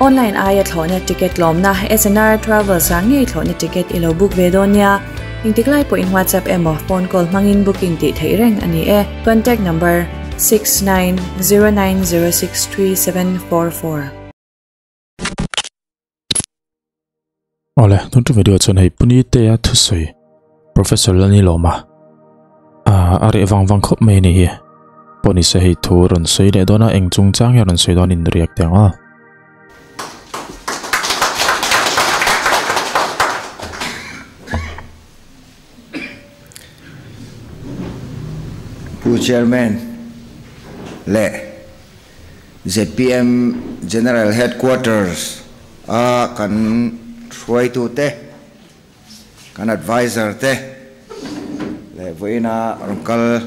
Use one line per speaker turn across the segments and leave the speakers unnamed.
Online aia thlawhna ticket tlawmna SNR Travels ah ngei thlawhna ticket i lo book ve dawn nia. Engtik lai pawhin WhatsApp emaw phone call hmangin booking tih theih reng a ni e. Contact number, 6909063744.
Awle, tun tu video chuan hei Punite a thusawi Professor Lalnilawma a reh vang vang khawp mai a ni hi. Pawh nise hei thu rawn sawi leh dawn a, eng chungchang hi a rawn sawi dawn in riak teh ang a.
Pu Chairman leh zpm General Headquarters a kan hruaitute, kan advisor te leh vawiina rawn kal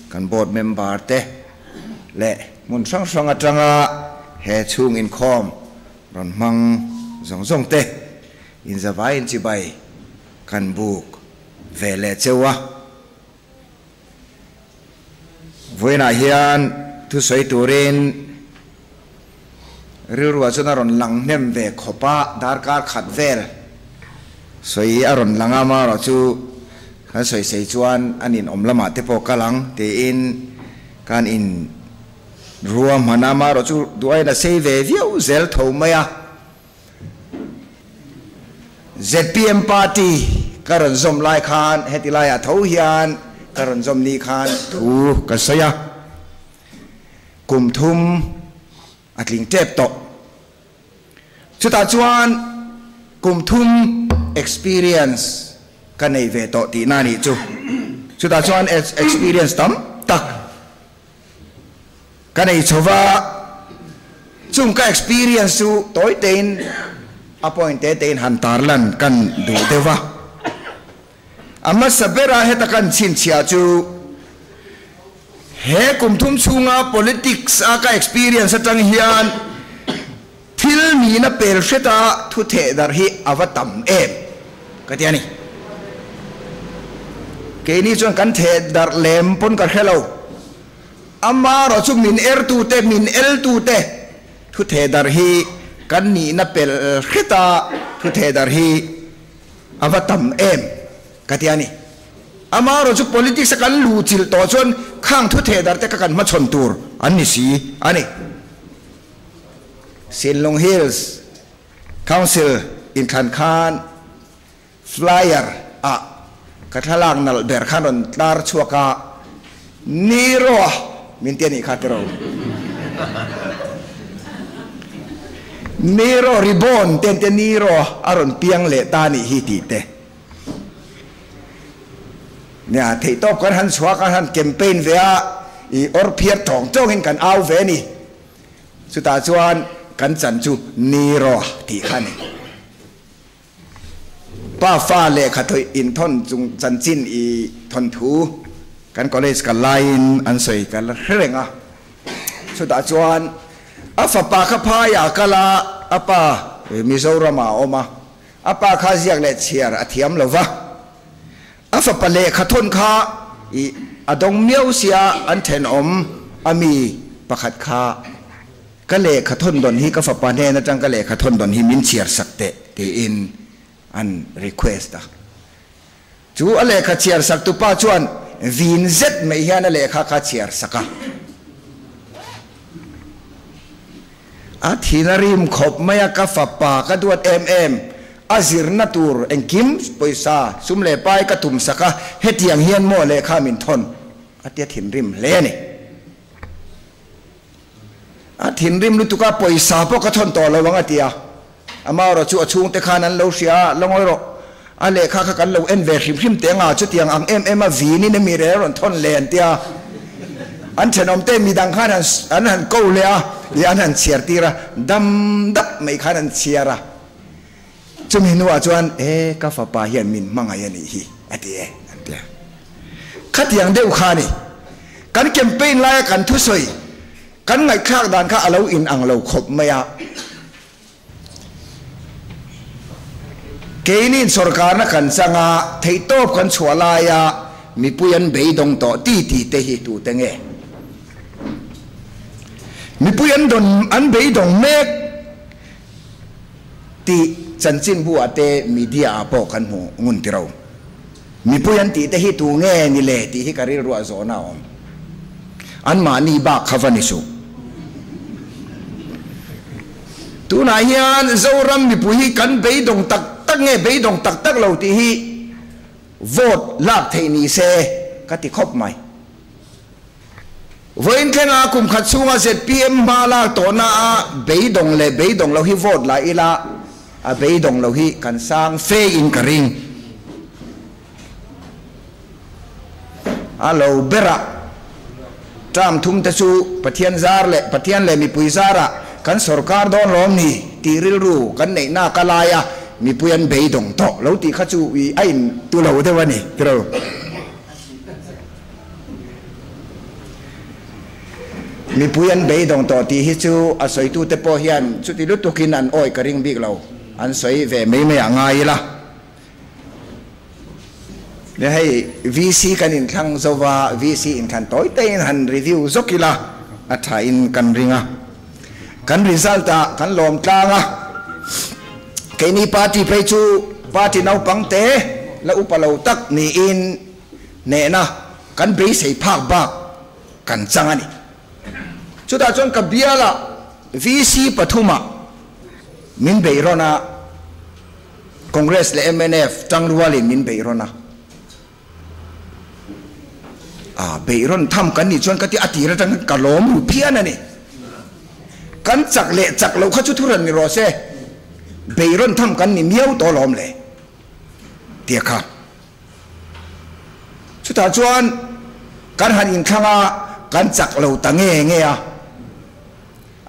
kan board member te leh hmun hrang hrang atanga he chhung inkhawm rawn hmang zawng zawng te inzavaiin chibai kan buk ve leh cheu a. Vawiinah hian thusawi turin rilruah chuan a rawn lang hnem ve khawp a, darkar khat vel sawi a rawn lang a, amaherawhchu kan sawi sei chuan an inawm lamah te pawh kal ang tiin kan in ruahman a, amaherawhchu duhaiin a sei ve viau zel tho mai a. Zpm party ka rawn zawm lai khan heti laiah tho hian ka rawn zawm ni khan thu ka sawi a, kum thum a tling tep tawh. Chutah chuan kum thum experience ka nei ve tawh tihna a nih chu. Chutah chuan experience tam tak. Ka nei chho va, chung ka experience chu tawi tein a point te tein han tarlan kan duh deuh va. A hmasa bera heta kan chhinchhiah chu he kum thum chhunga politics a ka experience atang hian thil nihna pel hreta thu theh darh hi a va tam em ka ti a ni. Keini chuan kan theh darh lem pawn ka hre lo. Amaherawh chu min ertute, min eltute thu theh darh hi kan nihna pel hreta thu theh darh hi a va tam em ka ti a ni. Amaherawh chu politics a kan luhchilh tawh chuan khang thu theh darh te kha kan hmachhawn tur an ni si a ni. Sinlung Hills Council inthlan khan Flyer ah ka thlalak nalh ber khan rawn tlar chhuak a, Nero a min ti a nih kha tiraw. Nero reborn te an tia Nero a rawn piang leh ta a nih hi tih te. Nia theihtawp kan han chhuak a, han campaign ve a, i awr phiar tawng tawngin kan au ve a ni. Chutah chuan kan chan chu Nero tih kha a ni. Pa fa lehkha thawih inthawn chung chanchin i thawnthu kan college kal laiin an sawi ka la hre reng a. Chutah chuan a fapa kha phaiah a kal a, a pa Mizoramah a awm a, a pa kha ziak leh chhiar a thiam lo va. A fapa lehkha thawn kha i a dawng miau sia an thenawm a mi pakhat kha Ka lehkha thawn dawn hi ka fapa hnen atang ka lehkha thawn dawn hi min chhiar sak teh tiin an request a. Chu a lehkha chhiar sak tupa chuan vin zet mai hian a lehkha kha chhiar sak a. A thin a rim khawp mai a, ka fapa ka duat em em, a zirna tur engkim pawisa sum leh pai ka tum sak a, hetiang hian maw lehkha min thawn a tia thinrim hle a ni. A thinrim lutuk a, pawisa pawh ka thawn tawh lo ang a ti a. Amaherawh chu a chhungte khan an lo hria a, la ngawi rawh, a lehkha kha kan lo en ve hrim hrim teh anga, chutiang ang em em a vinin emi rel rawn thawn le an ti a. An thenawmte midang khan an han ko leh a, ih an han chhiar tir a, dam dap mai khan an chhiar a. Chumi hnuah chuan, E, ka fapa hian min hmangaih a nih hi, a ti e, an ti a. Khatiang deuh kha a ni. Kan campaign laia kan thusawi, kan ngaihthlak dan kha a lo inang lo khawp mai a. Keiniin sawrkarna kan chang a, theihtawp kan chhuah laia mipui an beidawng tawh ti ti te hi tute nge? Mipui an dawn, an beidawng mek. Tih chanchinbu ah te media ah pawh kan hmu ngun tiro. Mipui an tih te hi tu nge ni le tih hi ka rilruah zawhna a awm. An mahni bak kha va ni suh. Tunah hian Zoram mipui hi kan beidawng tak tak nge beidawng tak tak lo tih hi vote lak theih ni se ka ti khawp mai. Vawiin thlenga kum khat chhunga zpm hma lak tawhna a beidawng leh beidawng lo hi vote la ila a beidawng lo hi kan sang fe in ka ring. A lo berah term thum te chu Pathian zar leh Pathian leh mipui zarah kan sawrkar dawn lawm ni tih rilru kan neih nak a lai a mipui an beidawng tawh lo tih kha chu i a in tu lo deuh a ni tiraw. Mipui an beidawng tawh tih hi chu a sawitute pawh hian chuti lutukin an awih ka ring bik lo, an sawi ve mai mai ah ngai ila. Nia hei VC kan inthlang zo va, VC inthlan tawi taiin han review zawk ila a thain kan ring a. Kan result ah kan lawm tlang a, keini party phei chu party naupang te la upa lo tak niin Hnehna kan beisei phak bak kan chang a ni. Chutah chuan ka bialah VC pathumah min beih rawn a, Congress leh mnf tangrualin min beih rawn a. A beih rawn tham kan nih chuan ka ti a tir atang khan ka lawm ru phian a ni. Kan chak leh chak loh kha chu thuran ni rawh se, beih rawn tham kan ni miau tawh lawm le tia kha. Chutah chuan kan han inthlang a, kan chak lo ta nge nge a.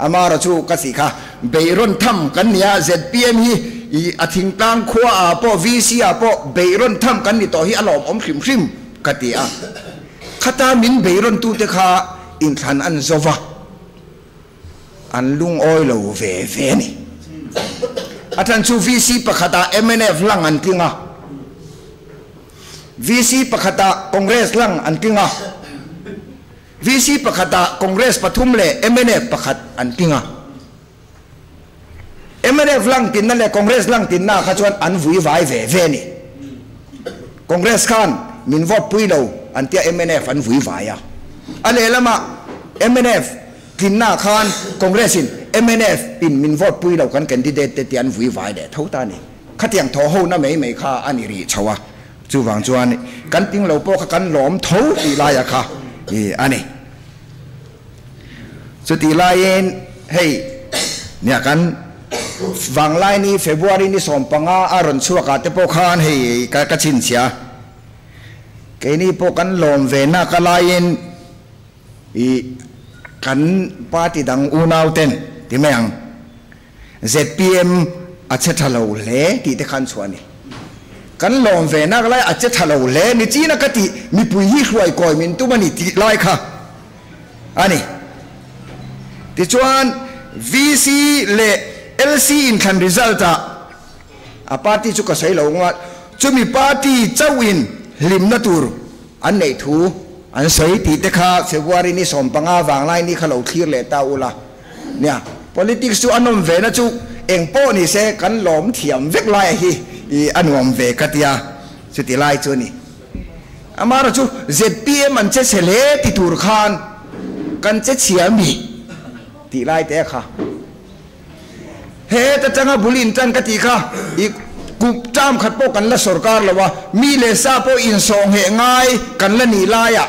Amara chu ka tih kha, beihrawn tham kan ni a, zpm hi i a thingtlang khua ah pawh VC ah pawh beihrawn tham kan ni tawh hi a lawmawm hrim hrim ka ti a. Khata min beihrawn tute kha inthlan an zo va, an lungawi lo ve ve a ni. A than chu VC pakhatah mnf lang an tling a, VC pakhatah Congress lang an tling a, VC pakhatah Congress pathum leh mnf pakhat an tling a. Mnf lang tinna leh Congress lang tinna kha chuan an vui vai ve ve a ni. Congress khan min vote pui lo an tia mnf an vui vai a. A lehlamah mnf Tlinna khan Congress in mnf in min vote pui lo kan candidate te tian vui vai leh tho ta a ni. Khatiang thaw ho na mai mai kha a ni rih chho a, chuvang chuan kan ting lo pawh kha kan lawm tho tih laia kha i a ni. Chutih laiin hei nia kan vanglai ni February ni 15 a rawn chhuak ah te pawh khan hei ka chhinchhiah a, keini pawh kan lawm ve nak a laiin I kan party dang unau ten ti mai ang. Zpm a che tha lo hle tih te khan chhuah a ni. Kan lawm ve nak lai a che tha lo hle ni china ka tih mipui hi hruai kawi min tum a ni tih lai kha a ni. Tichuan VC leh LC inthlan result ah a party chu ka sawi lo ngawt chumi party chauhin hlimna tur an neih thu an sawi tih te kha February ni 15 vanglai ni kha lo thlir leh ta ula. Nia, politics chu a nawm ve na chu eng pawh ni se kan lawm thiam vek lai a hi i a nuam ve ka tia chuti lai chu a ni. Amaherawh chu zpm an che chhe hle ti tur khan kan che chhia mi tih lai te kha. He ta changa bul in tan ka tih kha i kup term khat pawh kan la sorkar lo a, mi leh sa pawh insawhngheh ngai kan la nih laiah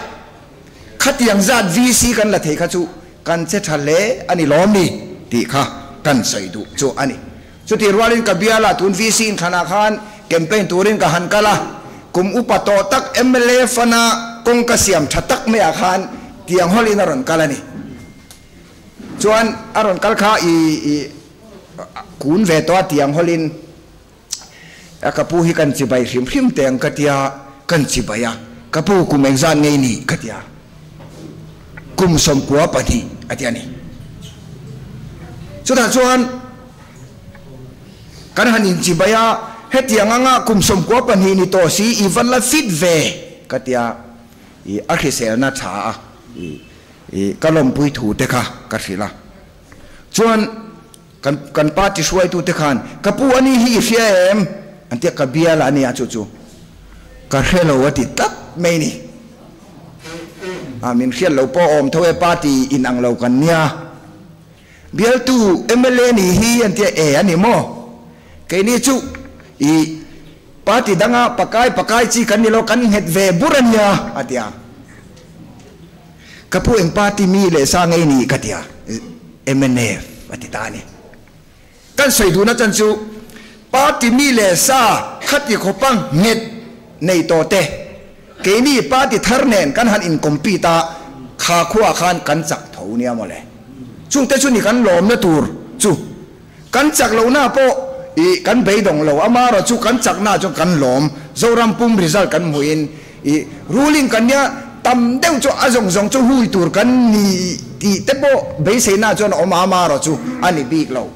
khatiang zat VC kan la thei kha chu kan che tha hle a ni lawm ni tih kha kan sawi duh chu a ni. Chutih rualin ka biala tun VC inthlanah khan campaign turin ka han kal a, kum upa tawh tak mla fana kawngka siam tha tak maiah khan tiang hawlin a rawn kal a ni. Chuan a rawn kal kha i i kun ve tawh a tiang hawlin a ka pu hi kan chibai hrim hrim teh ang ka tia kan chibai a, ka pu kum engzat ngei ni ka tia kum 92 a ti a ni. Chutah chuan kan han inchibai a, hetiang anga kum 92 ni tawh si i va la fit ve ka tia i a hriselna tha a i I ka lawmpui thu te kha ka hrilh a. Chuan Kan kan party hruaitu te khan ka pu a ni hi i hria em? An tia ka bial a nia chu chu ka hre lo a ti tlat mai ni. A min hriat lo pawh awm tho e party in ang lo kan nia. Bialtu mla ni hi an tia e a ni maw? Keini chu i party danga pakai pakai chi kan ni lo kan nghet ve bur a nia a tia. Ka pu eng party mi leh sa ngei ni ka tia mnf a ti ta a ni. Kan sawi duhna chan chu party mi leh sa khati khawpa nghet nei tawh te keini party thar nen kan han in compete a kha khuaah khan kan chak tho nia mawle. Chungte chu ni kan lawmna tur chu kan chak lohna pawh ih kan beidawng lo amaherawh chu kan chakna chuan kan lawm Zoram pum result kan hmuhin ih ruling kan nia tam deuh chu a zawng zawng chu hui tur kan ni tih te pawh beiseina chuan a awm a amaherawh chu a ni bik lo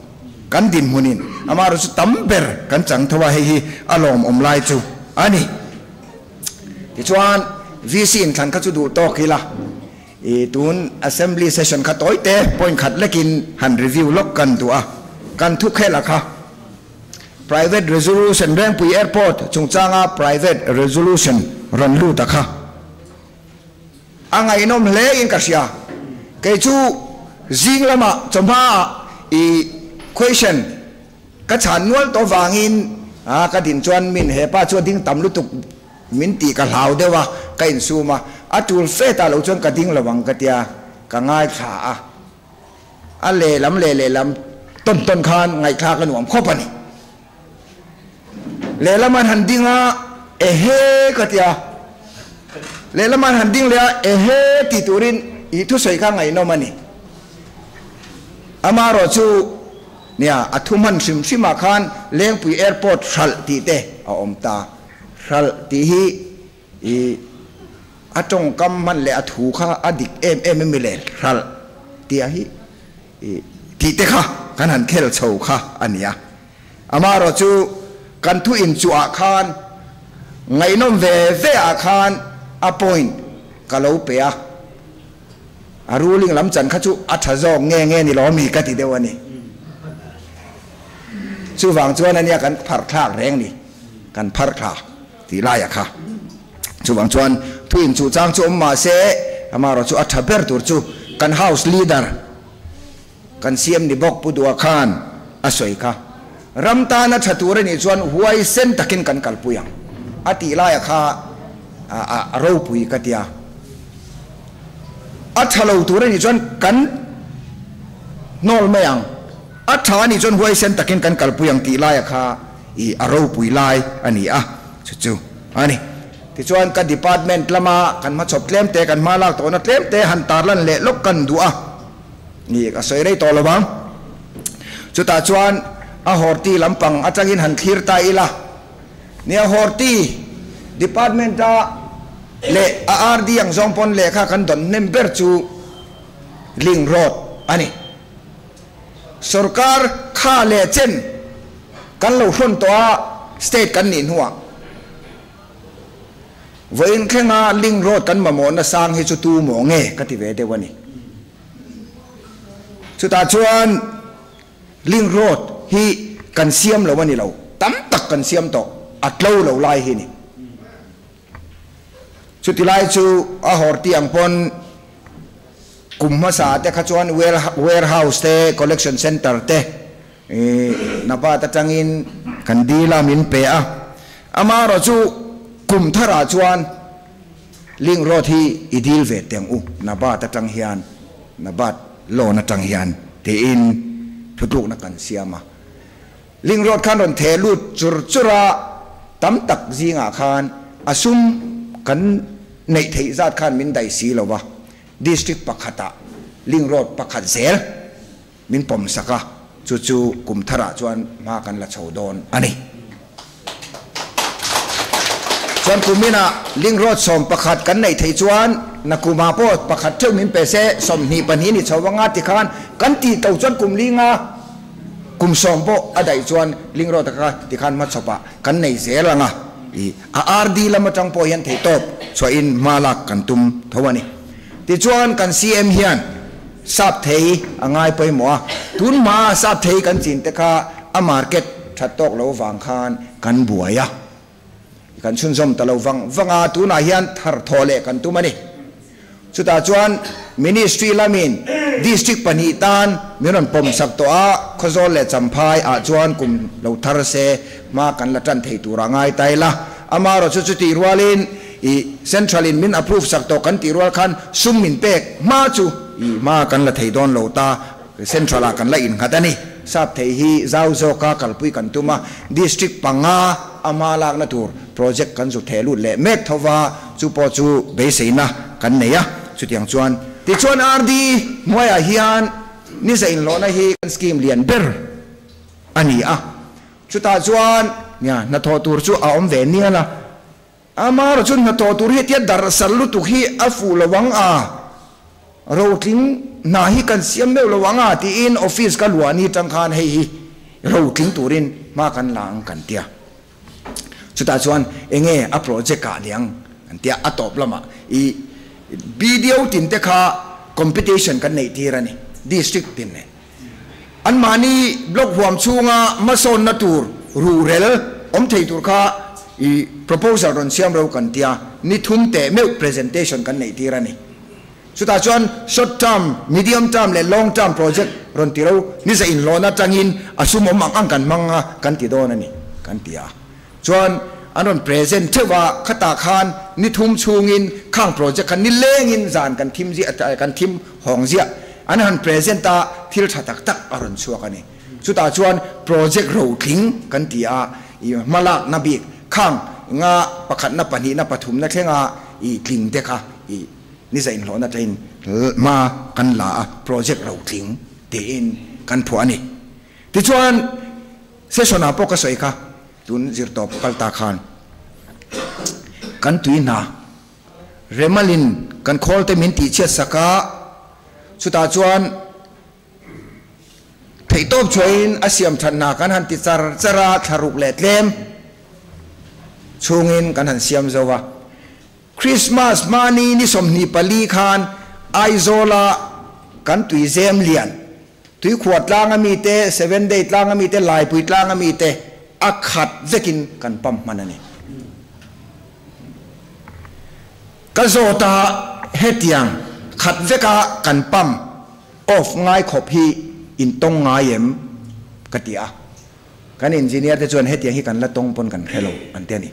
kan dinhmunin amaherawh chu tam ber kan chang tho a hei hi a lawmawm lai chu a ni. Tichuan VC inthlan kha chu duh tawk ila. I tun Assembly session kha tawi te point khat lekin han review lawk kan duh a, kan thu khel a kha. Private resolution Rengpui Airport chungchanga private resolution rawn lut a kha. A ngaihnawm hle in ka hria. Kei chu zing lamah chawhma ah i question ka chhan nual tawh vangin a ka din chuan min hepa chu a ding tam lutuk Min tih ka hlau deuh a, ka insum a, a tul fe ta lo chuan ka ding lo ang ka tia, ka ngaithla a. A lehlam leh lehlam tawn tawn khan ngaihthlak a nuam khawp a ni. Lehlam an han ding a, ehe ka tia, lehlam an han ding leh a, ehe tih turin i thusawi kha ngaihnawm a ni. Amaherawh chu nia, a thu hman hrim hrimah khan Lengpui Airport hralh tih te a awm ta. Hralh tih hi i a tawngkam hman leh a thu kha a dik em em em le hralh tih a hi i tih te kha kan han khel chho kha a ni a. Amaherawh chu kan thu inchuah khan ngaihnawm ve ve ah khan a point ka lo pe a, a ruling lam chan kha chu a tha zawk nge nge ni lo mi ka ti deuh a ni. Chuvang chuan ania kan pharh thlak reng ni. Kan phar thla tih laia kha. Chuvang chuan thu inchuh chang chu awm mah se, amaherawh chu a tha ber tur chu kan House Leader kan siam ni bawk Pu Dua khan a sawi kha. Ram tana tha tur a nih chuan huaisen takin kan kalpui ang a tih laia kha a ropui ka tia. A tha lo tur a nih chuan kan hnawl mai ang, a tha a nih chuan huaisen takin kan kalpui ang tih laia kha I a ropui lai a ni a, chu chu a ni. Tichuan ka department lama kan hmachhawp tlem te, kan hma lak tawhna tlem te han tarlan leh lawk kan duh a ni, ka sawi rei tawh lo vang. Chutah chuan a horti lampang atangin han thlir ta ila, nia horti department a leh a RD ang zawng pawn lehkha kan dawn hnem ber chu Link Road a ni. Sorkar kha leh chen kan lo hrawn tawh a, state kan nih hnuah vawiin thlenga link road kan mamawhna sang hi chu tu maw nge ka ti ve deuh a ni. Chutah chuan link road hi kan siam lo a ni lo, tam tak kan siam tawh, a tlo lo lai hi ni. Chuti lai chu a hawrti ang pawn Kum hmasa te kha chuan warehouse te, collection centre te Nabat atangin kan dil a, min pe a. Amaherawh chu kum tharah chuan link road hi i dil ve teng u Nabat atang hian, Nabat loan atang hian tiin thutlukna kan siam a. Link road khan rawn theh lut chur chur a, tam tak zingah khan a sum kan neih theih zat khan min daih si lo va, District pakhatah link road pakhat zel min pawm sak a, chu chu kum tharah chuan hma kan la chho dawn a ni. Chuan kuminah link road 11 kan neih theih chuan nakumah pawh pakhat theuh min pe se, 22 ni chho anga tikhan kan tih to chuan kum linga kum 10 pawh a daih chuan link road kha tikhan hmachhawpah kan nei zel anga. I a RD lam atang pawh hian theihtawp chhuahin hma lak kan tum tho a ni. Tichuan kan CM hian Sap thei a ngai pawimawh a, tun hmaa sap thei kan chin te kha a market that tawk lo vang khan kan buai a, kan chhunzawm ta lo vang vang a, tunah hian thar thawh leh kan tum a ni. Chutah chuan Ministry lamin District pahnih tan min rawn pawm sak tawh a, Khawzawl leh Champhai ah chuan kum lo thar se hma kan la tan thei turah ngai ta ila. Amaherawhchu chu chutih rualin I Central in min approve sak tawh kan tih rual khan sum min pek hma chu i hma kan la thei dawn lo ta, Central ah kan la innghat a ni. Sap thei hi zau zawka kalpui kan tum a, District panga a hma lakna tur project kan zu theh lut leh mek tho va, chu pawh chu beiseina kan nei a, chutiang chuan. Tichuan RD hnuaiah hian ni zainhlawhna hi kan scheme lian ber a ni a, chutah chuan nia hnathawh tur chu a awm ve nial a. Amaherawh chu hnathawh tur hi hetia darh sal lutuk hi a fuh lo ang a, rotling hna hi kan siam meuh lo ang a tiin office ka luah ni tang khan hei hi rotling turin hma kan la ang kan tia. Chutah chuan enge a project ah niang an tia a tawp lamah i BDO tin te kha competition kan neih tir a ni district tin nen. Anmahni block huam chhunga hmasawnna tur ruhrel awm thei tur kha i proposal rawn siam ro kan tia, ni thum teh meuh presentation kan neih tir a ni. Chutah chuan short term, medium term leh long term project rawn ti ro, ni za inhlawhna atangin a sum awm ang ang kan hmang a kan ti dawn a ni kan ti a. Chuan an rawn present theuh a, khatah khan ni thum chhungin khang project kha nilengin zan kan thim ziah kan thim hawng ziah an han present a, thil tha tak tak a rawn chhuak a ni. Chutah chuan project rotling kan ti a, i hmalakna bik khang nga pakhatna pahnihna pathumna thlenga i tling te kha i ni zainhlawhna tain hma kan la a, project rotling tiin kan phuah a ni. Tichuan session ah pawh ka sawi kha tun zirtawp kal ta khan kan tui hna Remalin kan khawl te min tih chhiat sak a, chutah chuan theihtawp chhuahin a siam that hna kan han ti char char a, thlaruk leh tlem chhungin kan han siam zo a. Christmas hmani ni 24 khan Aizawla kan tuizem lian Tuikhuah tlanga mite, Seven Day tlanga mite, Laipui tlanga mite a khat vekin kan pump hman a ni. Ka zawt a, hetiang khat veka kan pump off ngai khawp hi in tawng ngai em? ka ti a. Kan engineer te chuan hetiang hi kan la tawng pawn kan hre lo an ti a ni.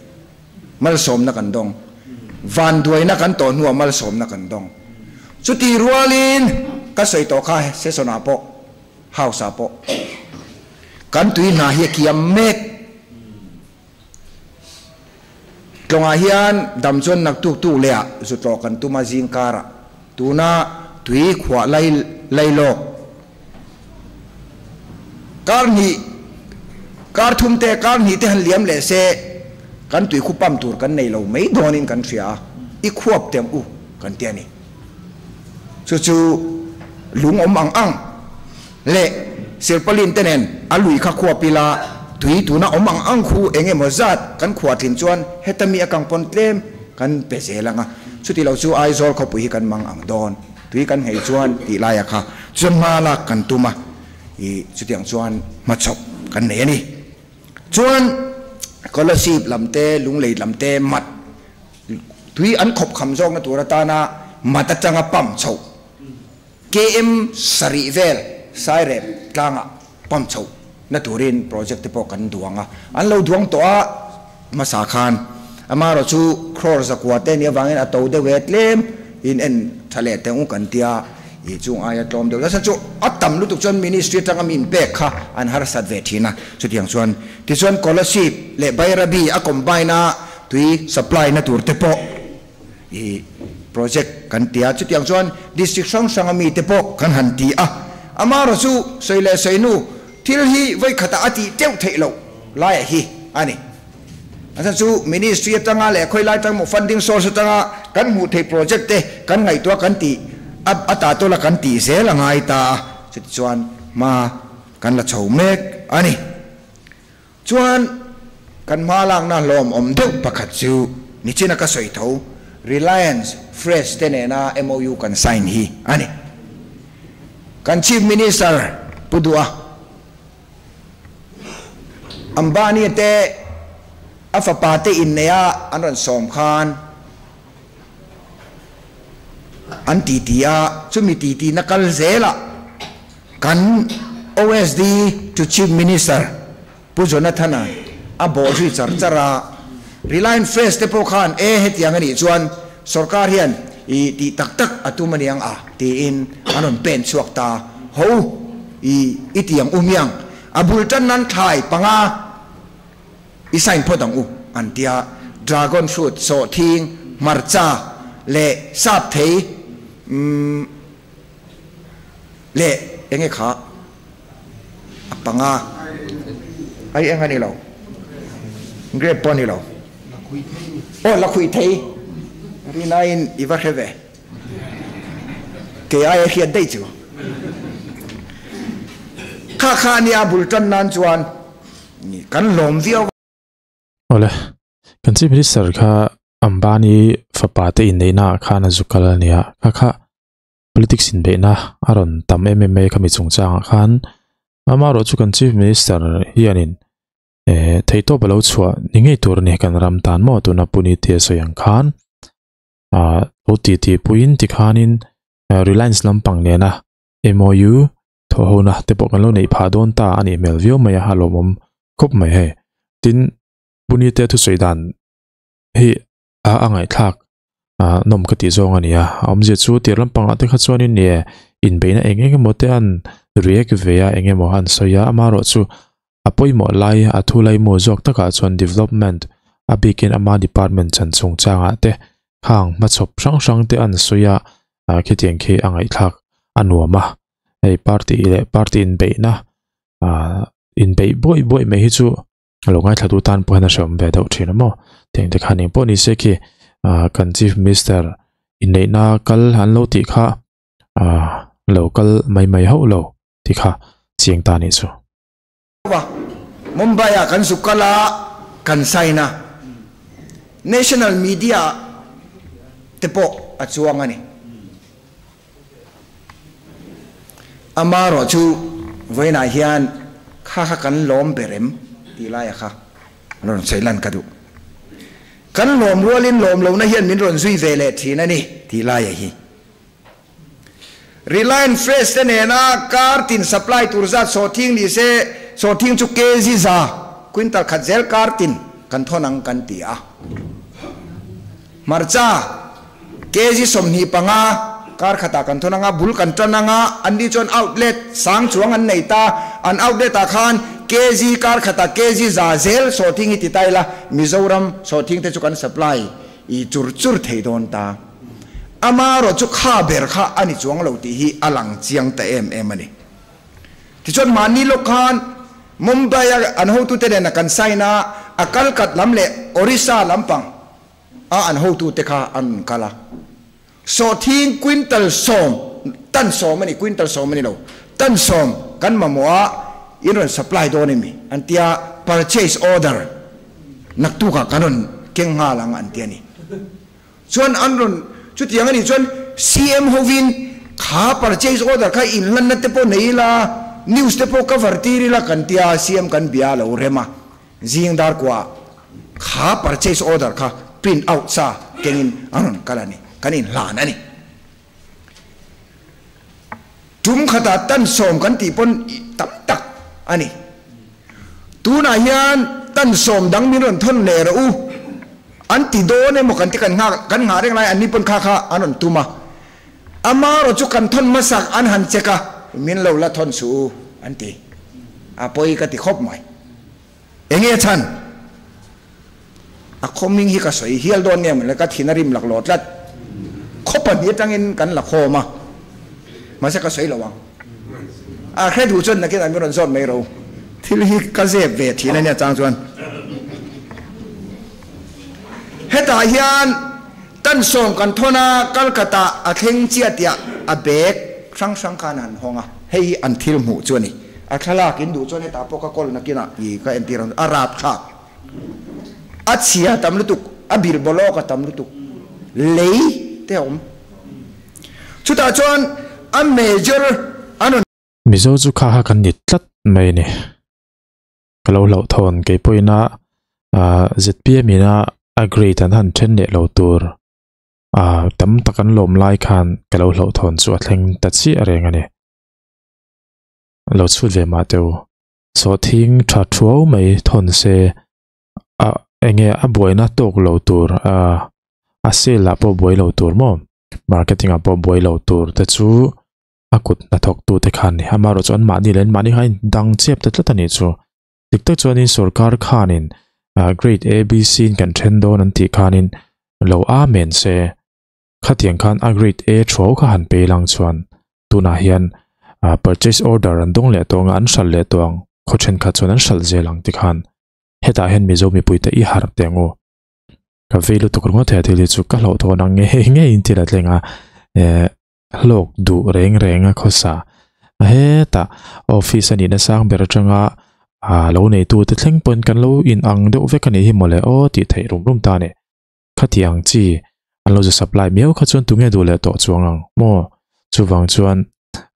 Malsawmna kan dawng. Vanduaina kan tawh hnuah malsawmna kan dawng. Chuti rualin ka sawi tawh kha session ah pawh, house ah pawh kan tui hna hi a kiam mek. Tlawngah hian dam chuan naktuk tuk leh ah zu tlawh kan tum a zing karah tuna tui khuah lai lai lawk Kar hnih, kar thum te, kar hnih te han liam leh se, kan tui khu pump tur kan nei lo mai dawnin kan hria a, i khuap teh ang u kan ti a ni. Chu chu lung awm ang ang leh silpalin te nen a lui kha khuap ila, tui tuna awm ang ang khu eng emaw zat kan khuah tlin chuan heta mi a kang pawn tlem kan pe zel ang a, chuti lo chu Aizawl khawpui hi kan mang ang dawn. Tui kan nghei chuan tih laia kha chuan hma lak kan tum a, i chutiang chuan hmachhawp kan nei a ni. Chuan Kolasib lam te, Lunglei lam te mat tui an khawp kham zawkna tur atana mat atanga pump chhoh KM sarih vel Sairep tlangah pump chhoh na turin project te pawh kan duang a, an lo duang tawh a hmasa khan amaherawh chu crore zakua te nih avangin a to deuh e tlem in en tha leh teh u kan tia ih chung aia tlawm deuh nasa chu a tam lutuk chuan ministry atanga mi inpek kha an harsat ve thin a, chutiang chuan tichuan Kolasib leh Bairabi a combine a tui supply na tur te pawh ih project kan ti a, chutiang chuan district hrang hranga mite pawh kan han ti a, amaherawh chu sawi leh sawi nu thil hi vawi khatah a tih teuh theih loh laiah hi a ni. A chhan chu ministry atanga leh khawi lai atang maw funding source atanga kan hmuh theih project te kan ngaihtuah kan tih a a ta tawla kan tih zel a ngai ta a, chutichuan hma kan la chho mek a ni. Chuan kan hma lakna hlawmawm deuh pakhat chu nichina ka sawi tho Reliance Fresh te nena MOU kan sign hi a ni. Kan Chief Minister Pu Duha Ambani te a fapa te innei a an rawn sawm khan an titi a, chumi titi na kal zelah kan OSD to Chief Minister Pu Jonathan-a a bawh zui char char a, Reliance Fresh te pawh khan e hetiang a nih chuan sorkar hian i tih tak tak a tum a niang a tiin an rawn pen chhuak ta ho i i ti ang u miang a bul tan nan thlai panga i sign phawt ang u an tia dragon fruit sawhthing hmarcha leh sap thei umm leh enge kha A panga ai eng a ni lo, grape pawh a ni lo. Aw lakhuih thei rinaiin i va hre ve, kei aia hriat daih chu. Kha kha a nia bul tan nan chuan kan lawm viau.
Awle, kan Chief Minister kha Ambani fapa te inneihna ah khan a zu kal a nia, kha kha Politics inbeihna a rawn tam em em mai a khami chungchangah khan amaherawh chu kan Chief Minister hianin eh theihtawp a lo chhuah ni ngei tur a ni kan ram tan maw tuna Pune tia sawi ang khan ah lo ti ti puiin tikhanin Reliance lampang nena MOU thawhhona te pawh kan lo neih phah dawn ta a nih hmel viau mai a a lawmawm khawp mai hei. Tin Pune tia thusawi dan hi a a ngaihthlak ah nawm ka tih zawng a ni a a awmzia chu tir lampangah te kha chuanin ih inbeihna eng eng emaw te an react ve a eng emaw an sawi a amaherawh chu a pawimawh lai a thu lai maw zawk takah chuan development a bikin ama department chan chungchangah te khang hmachhawp hrang hrang te an sawi a ah khitiang khi a ngaihthlak a nuam a hei party leh party inbeihna ah inbeih buaih buaih mai hi chu. A lo ngaithla tu tan pawh hian a hreawm ve deuh thin a maw tiang te khan engpawh ni se khi ah kan chief minister inneihna kal an lo tih kha ah lo kal mai mai hauh lo tih kha chiang ta nih chu.
Mumbai ah kan zuk kal a kan sign a national media te pawh a chuang a ni. Amaherawh chu vawiinah hian kha kha kan lawm ber em tih laia kha an rawn sawi lan ka duh. Kan lawm rualin lawm lohna hian min rawn zui ve leh thin a ni tih laia hi. Reliance Fresh te nena kar tin supply tur zat sawhthing ni se, sawhthing chu kg za quintal khat zel kar tin kan thawn ang kan ti a. Hmarcha kg 25 kar khatah kan thawn anga, bul kan tan anga, anni chuan outlet sang chuang an nei ta, an outlet ah khan kg kar khatah kg za zel sawhthing hi ti ta ila, Mizoram sawhthing te chu kan supply i chur chur thei dawn ta. Amaherawh chu kha ber kha a ni chuang lo tih hi a lang chiang ta em em a ni. Tichuan mahni lawk khan Mumbai a an hotute nena kan sign a, a Kalkat lam leh Orissa lampang a an hotute kha an rawn kal a. Sawhthing quintal sawm, tan sawm a ni, quintal sawm a ni lo, tan sawm kan mamawh a, in rawn supply dawn em ni? An ti a, purchase order naktukah kan rawn keng nghal ang an ti a ni. Chuan an rawn chutiang a nih chuan CM hovin kha purchase order kha inhlanna te pawh nei ila, news te pawh cover tir ila kan tia CM kan bia a lo rem a, zing dar kuah kha purchase order kha print out sa kengin an rawn kal a ni, kan inhlan a ni. Tum khatah tan sawm kan tih pawn tam tak a ni. Tunah hian tan sawm dang min rawn thawn leh rawh u an ti dawn emaw kan ti kan nghak kan nghah reng lai an ni pawn kha kha an rawn tum a. Amaherawh chu kan thawn hmasak an han check a, min lo la thawn suh u an ti. A pawi ka ti khawp mai. Enge chhan? A khaw hming hi ka sawi hial dawn nge mawle, ka thin a rim lak lo tlat. Khaw pahnih atangin kan la khawm a, mahse ka sawi lo ang. A hre duh chuan nakin ah min rawn zawt mai ro. Thil hi ka zep ve thin a nia chang chuan. Hetah hian tan sawm kan thawn a, Calcutta a thleng chiah tiah a bag hrang hrang khan a han hawng a, hei hi an thil hmuh chu a ni. A thlalak in duh chuan hetah pawh ka kawl nakin ah i ka entir ang a rapthlak. A chhia tam lutuk, a bir bawlawk a tam lutuk, lei te a awm. Chutah chuan a major an rawn.
Mizo chu kha kha kan ni tlat mai a ni. Ka lo hlauhthawn kei pawhin a zpm ina a grade an han then leh lo tur tam tak an lawm lai khan ka lo hlauhthawn chu a thleng ta chiah reng a ni. Lo chhut ve mah teh u. Sawhthing tha thuau mai thawn se a enge a buaina tawk lo tur a a sale ah pawh buai lo tur maw marketing ah pawh buai lo tur te chu a kut hnathawk tu te khan ni amaherawh chu an mahni leh an mahni kha a in dang chep ta tlat a nih chu dik tak chuanin sorkar khanin ah grade A B C in kan then dawn an tih khanin lo amen se khatiang khan a grade A thuau kha han pe lang chuan tunah hian ah purchase order an dawng leh tawh ang a an hralh leh tawh ang khaw thenkhat chuan an hralh zel ang tikhan hetah hian Mizo mipuite i harh teh ang u. Ka vei lutuk ringawt he thil hi chu ka hlauhthawn ang nge nge in thil a thleng a eh hlawk duh reng reng a khawsa a hetah office a nihna sang ber atanga ah lo neitu te thleng pawn kan lo in ang deuh vek a nih hi mawle aw tih theih rum rum ta a ni. Khati ang chi an lo zu supply miau kha chuan tunge duh leh tawh chuang ang maw? Chuvang chuan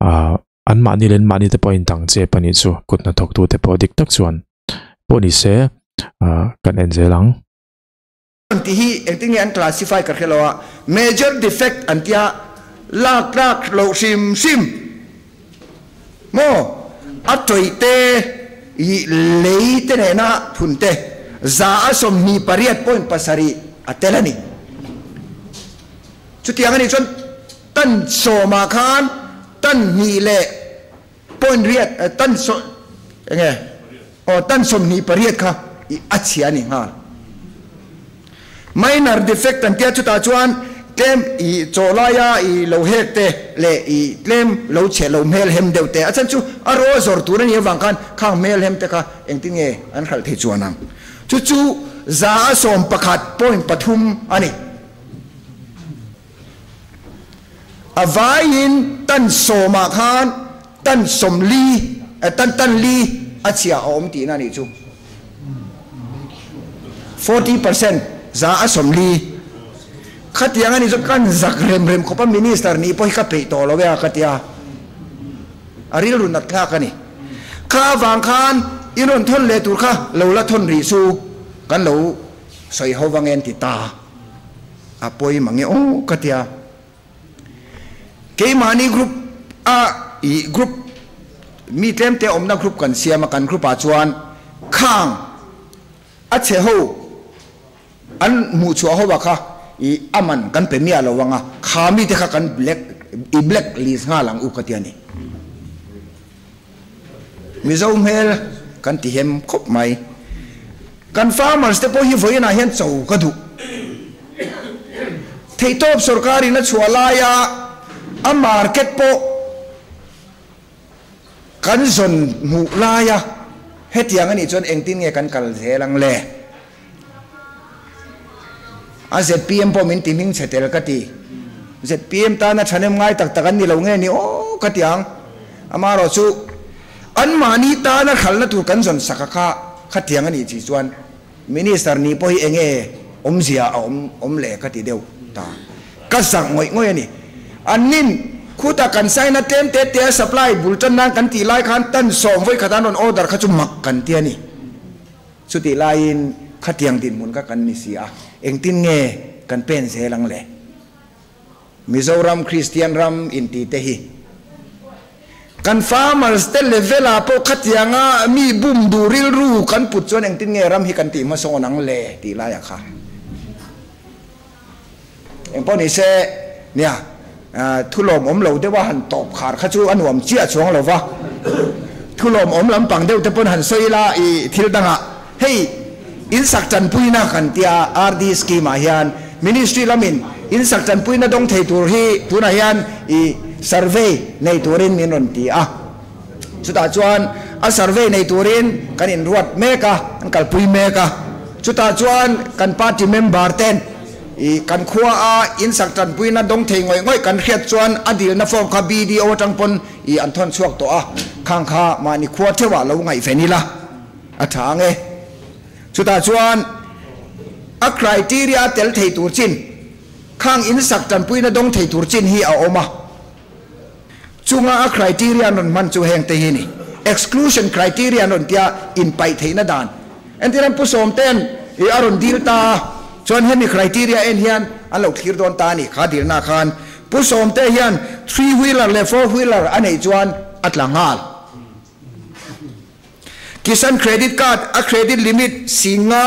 ah an mahni leh an mahni te pawh a indang chep a nih chu kut hnathawk tu te pawh dik tak chuan pawh ni se ah kan en zel ang.
An tih hi engtin nge an classify ka hre lo a, major defect an tia lak tlak loh hrim hrim maw? A tawih te i lei te nena phun te 28.7 a tel a ni. Chutiang a nih chuan tan sawmah khan tan hnih leh point riat tan saw enge aw tan 28 kha i a chhia a ni nghal. Minor defect an tia chutah chuan tlem i chaw laia i lo hek te leh i tlem lo chhe lo hmel hem deuh te a chhan chu a raw zawr tur a nih avang khan khang hmel hem te kha engtin nge an hralh thei chuan ang. Chu chu 111.3 a ni. A vaiin tan sawmah khan tan 40 tan tan li a chhia a awm tihna a nih chu. 40% 40%. Khatiang a nih chu kan zak rem rem khawp a minister nih pawh hi ka peih tawh lo e a ka tia. A rilru nat thlak a ni. Kha avang khan i rawn thawn leh tur kha lo la thawn rih chu kan lo sawi ho vang en ti ta. A pawi mange aw ka tia. Keimahni group a ih group mi tlemte awmna group kan siam a, kan group ah chuan khang a chhe ho an hmuh chhuah ho ah kha ih a man kan pe miah lo ang a, kha mite kha kan black i black list nghal ang u ka tia ni. Mizo hmel kan ti hem khawp mai. Kan farmers te pawh hi vawiinah hian cho ka duh. Theihtawp sorkarin a chhuah laia a market pawh kan zawn hmuh laia hetiang a nih chuan engtin nge kan kal zel ang le? A zpm pawh min ti hming chhe tel ka ti. Zpm tana thahnem ngai tak tak an ni lo nge ni aw ka ti ang. Amaherawh chu anmahni tana hralhna tur kan zawn sak a kha khatiang a nih chi chuan Minister nih pawh hi enge awmzia a awm awm le ka ti deuh ta. Ka zak ngawih ngawih a ni. Annin khutah kan sign a tlem te te a supply bul tan nan kan tih lai khan tan sawm vawi khat an rawn order kha chu mak kan ti a ni. Chutih laiin khatiang dinhmun kha kan ni si a, engtin nge kan pen zel ang le? Mizoram Kristian ram inti te hi kan farmers te level ah pawh khatianga mi bum duh rilru kan put chuan engtin nge ram hi kan tih hmasawn ang le tih laiah kha engpawh ni se nia thulawm awm lo deuha han tawp khar kha chu a nuam chiah chuang lo va, thulawm awm lampang deuh te pawn han sawi ila i thil dangah hei insak tanpuina kan tia RD scheme ah hian ministry lamin insak tanpuina dawng thei tur hi tunah hian i survey nei turin min rawn ti a, chutah chuan a survey nei turin kan inruat mek a, kan kalpui mek a, chutah chuan kan party member ten I kan khua a in sak tanpuina dawng thei ngawih ngawih kan hriat chuan a dilna form kha BDO atang pawn i an thawn chhuak tawh a, khang kha mahni khua theuh ah lo ngaihven ila a tha ang e. Chutah chuan a criteria a tel thei tur chin, khang in sak tanpuina dawng thei tur chin hi a awm a. Chunga a criteria an rawn hman chu heng te hi a ni. Exclusion criteria an rawn tia inpaih theihna dan. Entirhan Pu Sawmte'n i a rawn dil ta a, chuan hemi criteria en hian an lo thlir dawn ta a ni. Kha dilna khan Pu Sawmte hian three wheeler leh four wheeler a neih chuan a tla nghal. Kisan credit card a credit limit singa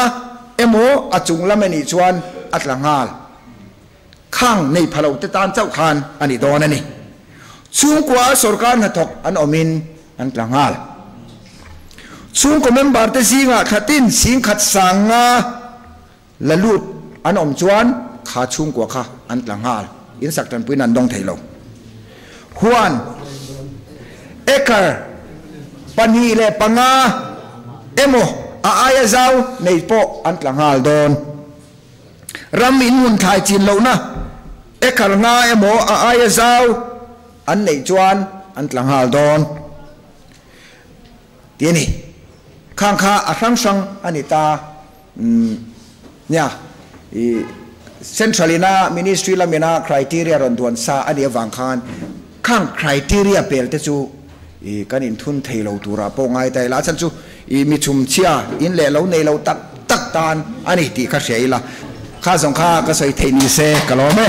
emaw a chung lam a nih chuan a tla nghal. Khang nei pha lo te tan chauh khan a ni dawn a ni. Chhungkua a sorkar hnathawk an awmin an tla nghal. Chhungkaw member te zingah thlatin singkhat sanga la lut an awm chuan kha chhungkua kha an tla nghal. Insak tanpuiin an dawng thei lo. Huan acre 2.5 emaw a aia zau nei pawh an tla nghal dawn. Ram in hun thlai chin lohna acre nga emaw a aia zau an neih chuan an tla nghal dawn tih a ni. Khang kha a hrang hrang a ni ta nia. I Central ina Ministry lamina criteria rawn duan sa a nih avang khan khang criteria pel te chu i kan inthun thei lo turah pawh ngai ta ila, a chhan chu i mi chhumchhia in leh lo nei lo tak tak tan a ni tih kha hria ila, kha zawng kha ka sawi theih ni se ka lawm e.